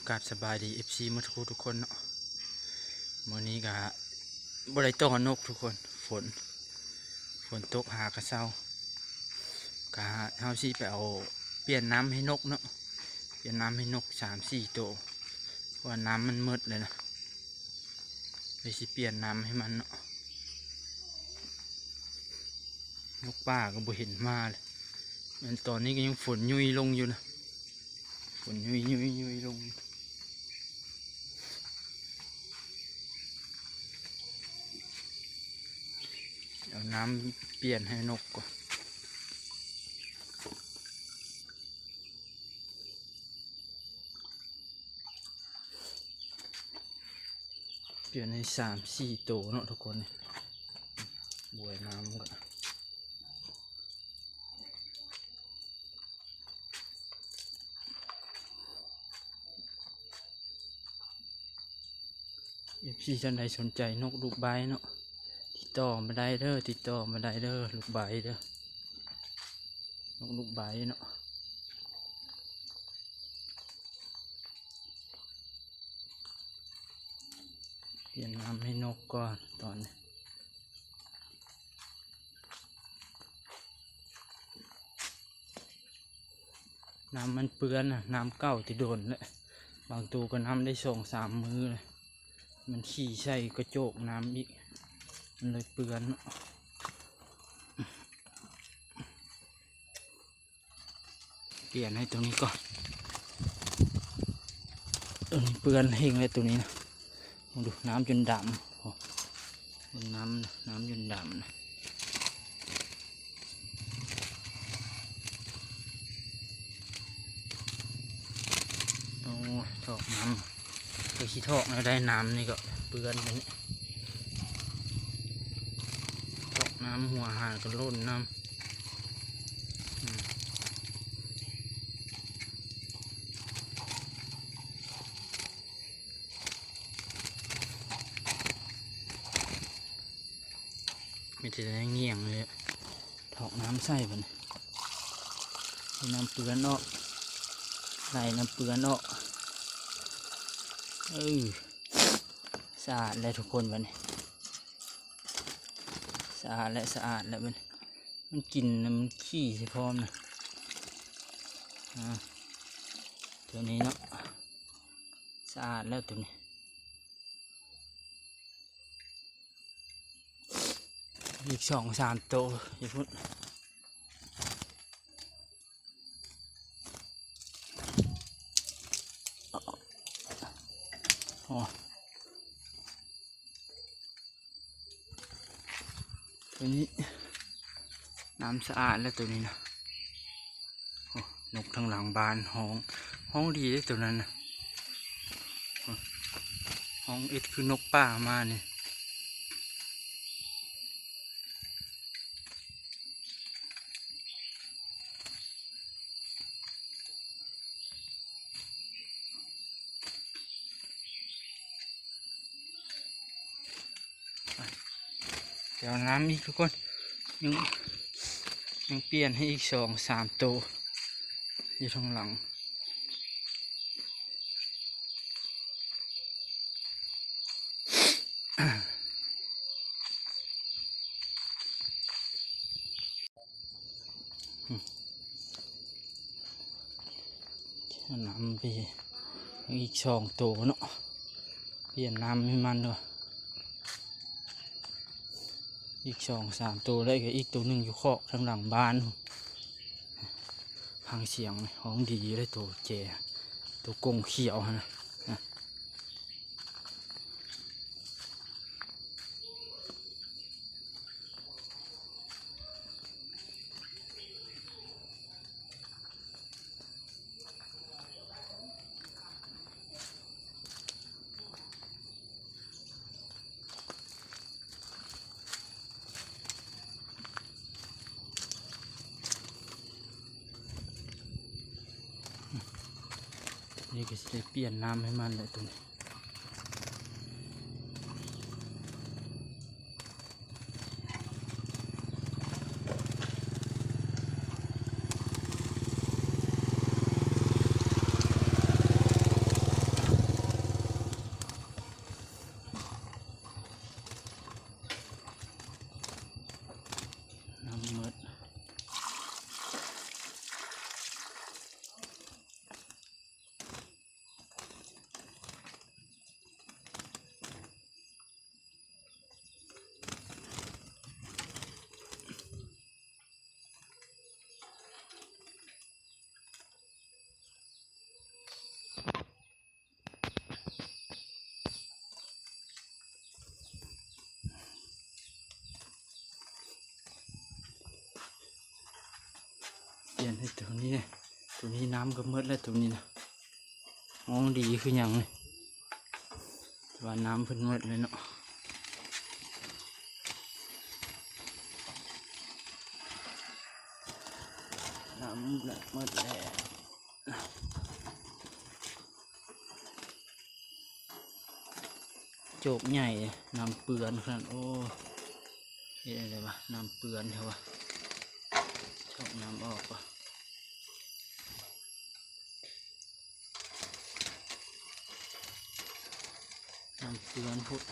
ກາບສະບາຍດີ ເອັຟຊີ ໝົດທຸກຄົນເນາະ. ມື້ນີ້ກະບໍ່ໄດ້ຕໍ່ນົກທຸກຄົນ ຝົນ ຝົນຕົກຫາກະເຊົາ ກະເຮົາຊິໄປເອົາ ປ່ຽນນ້ຳໃຫ້ນົກເນາະ ປ່ຽນນ້ຳໃຫ້ນົກສາມສີ່ໂຕ ເພາະວ່ານ້ຳມັນໝົດແລ້ວນະ ເລີຍຊິປ່ຽນນ້ຳໃຫ້ມັນເນາະ. ນົກປ່າກະບໍ່ເຫັນມາເລີຍ ແມ່ນຕອນນີ້ກະຍັງຝົນຫຍຸ້ຍລົງຢູ່ນະ ຝົນຫຍຸ້ຍໆໆລົງ. ເອົານ້ຳປ່ຽນໃຫ້ນົກກ່ອນ ປ່ຽນໃຫ້ສາມສີ່ໂຕເນາະທຸກຄົນ ບວຍນ້ຳກ່ອນ. ເອັຟຊີ ທ່ານໃດສົນໃຈນົກລູກໄບເນາະ ຕິດຕໍ່ມາໄດ້ເດີ ຕິດຕໍ່ມາໄດ້ເດີ ລູກໄບເດີ ນົກລູກໄບເນາະ. ປ່ຽນນ້ຳໃຫ້ນົກກ່ອນຕອນນີ້ ນ້ຳມັນເປື້ອນນະ ນ້ຳເກົ່າແຕ່ດົນແລ້ວ ບາງໂຕກະນຳໄດ້ສອງສາມມື້ແລ້ວ ມັນຂີ້ໃສ່ກະໂຈກນ້ຳອີກ ມັນເລີຍເປື້ອນເນາະ. ປ່ຽນໃຫ້ໂຕນີ້ກ່ອນ ໂຕນີ້ເປື້ອນແຮງແລ້ວໂຕນີ້ນະ ເບິ່ງດູ ນ້ຳຈົນດຳ ໂອ້ ເບິ່ງນ້ຳ ນ້ຳຈົນດຳນະ. ໂອ້ ຖອກນ້ຳ ກະຊິຖອກແນວໃດ ນ້ຳນີ້ກະເປື້ອນແລ້ວນີ້ ຖອກນ້ຳ ຫົວອາຫານກະຫຼົ່ນນ້ຳ ອືມ. ມີແຕ່ແນວງ່ຽງເລີຍ ຖອກນ້ຳໃສ່ບັດນີ້ ໃຫ້ນ້ຳເປື້ອນອອກ ໄລ່ນ້ຳເປື້ອນອອກ ເອີ ສະອາດແລ້ວທຸກຄົນ ບັດນີ້ ສະອາດແລ້ວ ສະອາດແລ້ວບັດນີ້ ມັນກິນ ມັນຂີ້ໃສ່ພ້ອມນະ ອາ ໂຕນີ້ເນາະ ສະອາດແລ້ວໂຕນີ້. ອີກສອງສາມໂຕຢູ່ພຸ້ນ ໂອ້ ໂຕນີ້ນ້ຳສະອາດແລ້ວໂຕນີ້ນະ. ໂອ້ ນົກທາງຫຼັງບ້ານຮ້ອງ ຮ້ອງດີເດ້ໂຕນັ້ນນະ ໂອ້ ຮ້ອງເອັດຄືນົກປ່າມານີ້. ແຕ່ວ່ານ້ຳອີກທຸກຄົນ ຍັງ ຍັງປ່ຽນໃຫ້ອີກສອງສາມໂຕຢູ່ທາງຫຼັງ. ນຳໄປອີກສອງໂຕເນາະ ປ່ຽນນ້ຳໃຫ້ມັນເນາະ ອີກສອງສາມໂຕ ແລ້ວກະອີກໂຕໜຶ່ງຢູ່ຄອກທາງຫຼັງບ້ານ. ຟັງສຽງ ຮ້ອງດີເລີຍ ໂຕແຈ ໂຕກົງຂຽວຫັ້ນນະ. ນີ້ກະຊິໄດ້ປ່ຽນນ້ຳໃຫ້ມັນແຫຼະໂຕນີ້. ເ ຕົວນີ້ ຕົວນີ້ນ້ຳກໍໝົດແລ້ວ ຕົວນີ້ນະ ຮ້ອງດີຄືຫຍັງນີ້ ແຕ່ວ່ານ້ຳເພິ່ນໝົດແລ້ວເນາະ ນ້ຳໝົດແລ້ວ. ໂຈກໃຫຍ່ ນ້ຳເປື້ອນຂະໜາດ ໂອ້ ເຮັດຈັ່ງໃດວະ ນ້ຳເປື້ອນແທ້ວະ ໂຈກນ້ຳອອກວະ ນ້ຳເປື້ອນພຸ້ນ.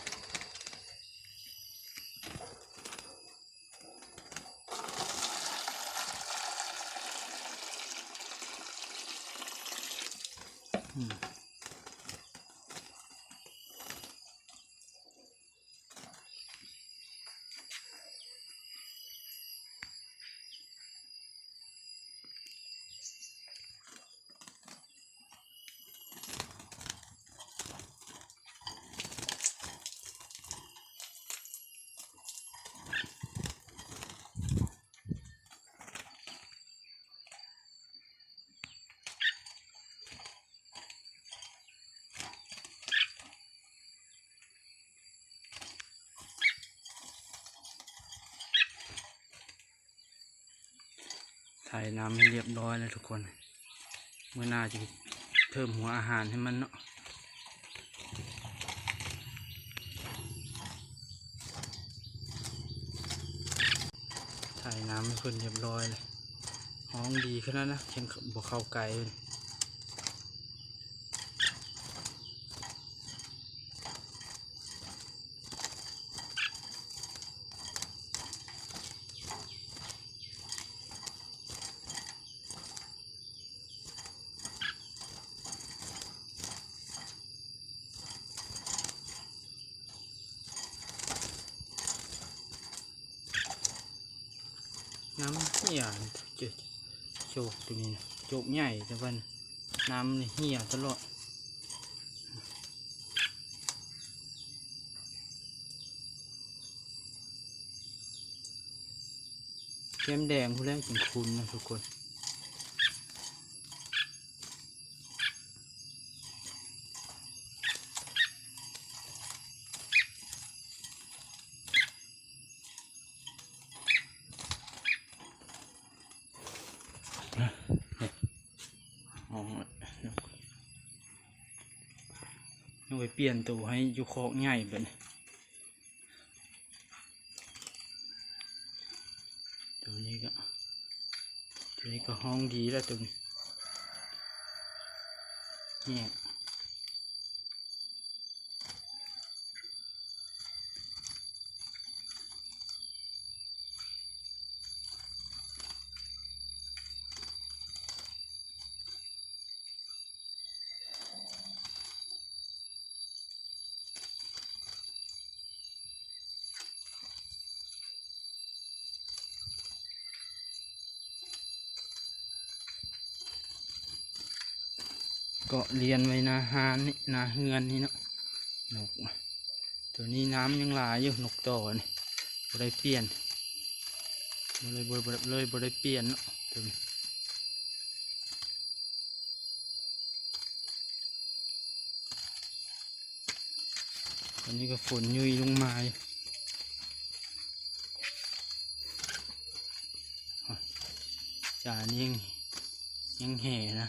ໄຖນ້ຳໃຫ້ລຽບຮ້ອຍແລ້ວທຸກຄົນ ມື້ໜ້າຈະເພີ່ມຫົວອາຫານໃຫ້ມັນເນາະ. ຖ່າຍນ້ຳໃຫ້ເພິ່ນຮຽບຮ້ອຍແລ້ວ ຮ້ອງດີຂະໜາດນະ ຍັງບໍ່ເຂົ້າໃກ້ເພິ່ນ. ນ້ຳເຫື່ອ ໂຈກຕົວນີ້ນະ ໂຈກໃຫຍ່ ແຕ່ວ່ານ້ຳນີ້ເຫື່ອຕະຫຼອດ. ແກ້ມແດງພຸ້ນແຫຼະຈຶ່ງຂຸ່ນນະທຸກຄົນ. ຕ້ອງໄປປ່ຽນໂຕໃຫ້ຢູ່ຄອກໃຫຍ່ບັດນີ້. ຕົວນີ້ກໍ ຕົວນີ້ກໍຮ້ອງດີແລ້ວ ຕົວນີ້ ແຍກ. ເກາະລຽນໄວ້ໜ້າຮ້ານນີ້ ໜ້າເຮືອນນີ້ເນາະ ນົກ. ຕົວນີ້ນ້ຳຍັງຫຼາຍຢູ່ ນົກຕໍ່ນີ້ ບໍ່ໄດ້ປ່ຽນ ເລີຍບໍ່ ເລີຍບໍ່ໄດ້ປ່ຽນເນາະ ຕົວນີ້. ຕອນນີ້ກໍຝົນຫຍຸ້ຍລົງມາຢູ່ ຈານີ້ຍັງ ຍັງແຫ່ນະ.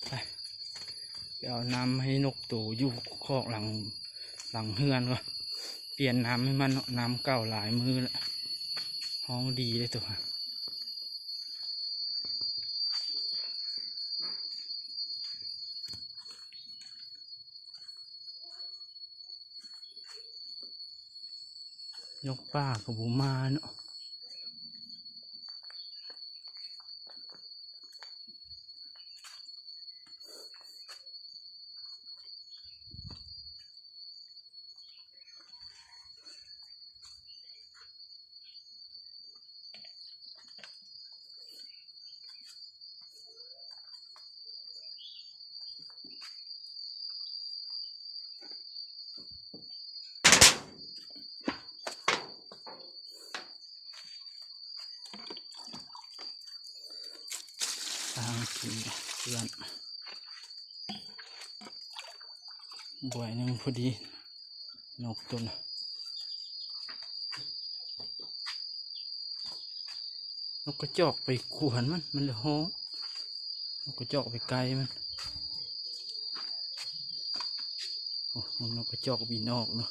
ໄປ ໄປເອົານ້ຳໃຫ້ນົກໂຕຢູ່ຄອກຫຼັງ ຫຼັງເຮືອນກ່ອນ ປ່ຽນນ້ຳໃຫ້ມັນເນາະ ນ້ຳເກົ່າຫຼາຍມື້ແລ້ວ ຮ້ອງດີເດ້ໂຕ. ນົກປ່າກໍບໍ່ມາເນາະ. ທາງກິນເພື່ອນ ບວຍໜຶ່ງພໍດີ ນົກຕົວນັ້ນ ນົກກະຈອກໄປກວນມັນ ມັນເລີຍຮ້ອງ. ນົກກະຈອກໄປໄກມັນ. ໂອ້ ນົກກະຈອກບິນອອກເນາະ.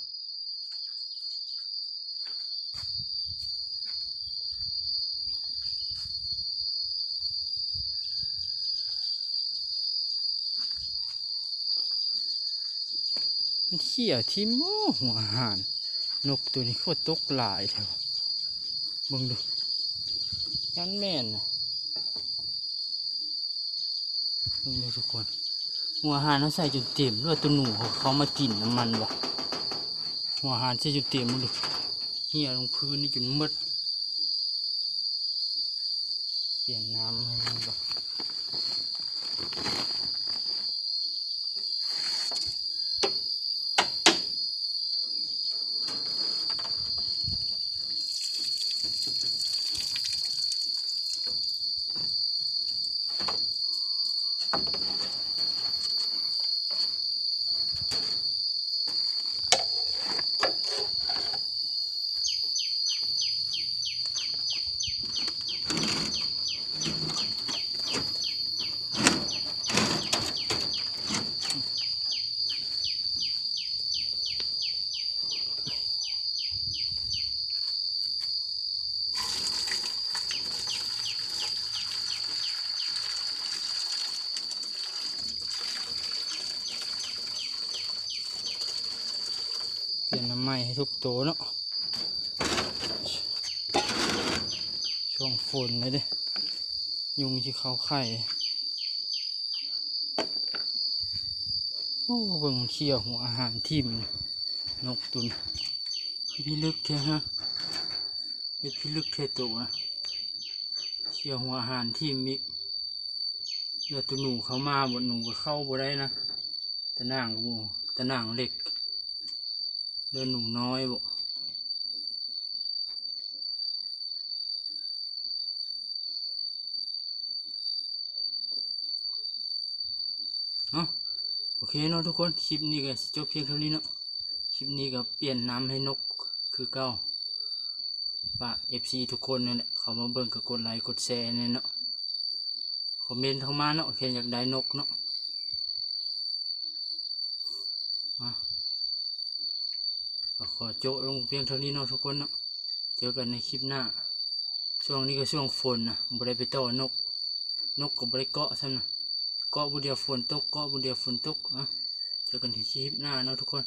ມັນເຂ້ຍຖິ້ມ ໂອ້ ຫົວອາຫານ. ນົກໂຕນີ້ຄືວ່າຕົກຫຼາຍແທ້ວະ. ເບິ່ງດູ ຢ້ານແມ່ນນະ. ເບິ່ງເດີທຸກຄົນ ຫົວອາຫານເຮົາໃສ່ຈົນເຕັມ ຫຼືວ່າໂຕໜູເຂົາ ເຂົາມາກິນນຳມັນບໍ່? ຫົວອາຫານໃສ່ຈົນເຕັມ ເບິ່ງດູ ເຫ່ຍລົງພື້ນນີ້ຈົນໝົດ. ປ່ຽນນ້ຳໃຫ້ມັນກ່ອນ. ປ່ຽນນ້ຳໃໝ່ໃຫ້ທຸກໂຕເນາະ. ຊ່ວງຝົນແລ້ວເດ້ ຍຸງຊິເຂົ້າໄຂ່. ໂອ້ ເບິ່ງມັນເຂ້ຍຫົວອາຫານຖິ້ມ ນົກໂຕນີ້ ພິລຶກແທ້ຮະ. ເຮັດພິລຶກແທ້ໂຕນະ ເຂ້ຍຫົວອາຫານຖິ້ມອີກ. ເຫຼືອໂຕໜູເຂົ້າມາ ບໍ່ ໜູກໍເຂົ້າບໍ່ໄດ້ນະ. ຕາໜ່າງກໍບໍ່ ຕາໜ່າງເຫຼັກ ເຫຼືອໜູນ້ອຍບໍ. ເນາະ ໂອເຄເນາະທຸກຄົນ ຄລິບນີ້ກໍຊິຈົບພຽງເທົ່ານີ້ເນາະ. ຄລິບນີ້ກໍປ່ຽນນ້ຳໃຫ້ນົກຄືເກົ່າ. ຝາກເອັຟຊີທຸກຄົນນັ້ນແຫຼະ ເຂົ້າມາເບິ່ງກໍກົດໄລກົດແຊແດ່ເນາະ. ຄອມເມັນເຂົ້າມາເນາະ ແຄ່ຢາກໄດ້ນົກເນາະ. ອ່ະ ກໍຂໍໂຈະລົງພຽງເທົ່ານີ້ເນາະທຸກຄົນເນາະ. ເຈີກັນໃນຄລິບໜ້າ. ຊ່ວງນີ້ກໍຊ່ວງຝົນນະ ບໍ່ໄດ້ໄປຕໍ່ນົກ ນົກກໍບໍ່ໄດ້ເກາະຊ້ຳນະ. ເກາະຜູ້ດຽວຝົນຕົກ ເກາະຜູ້ດຽວຝົນຕົກ. ອ່ະ ເຈີກັນທີ່ຄລິບໜ້າເນາະທຸກຄົນ.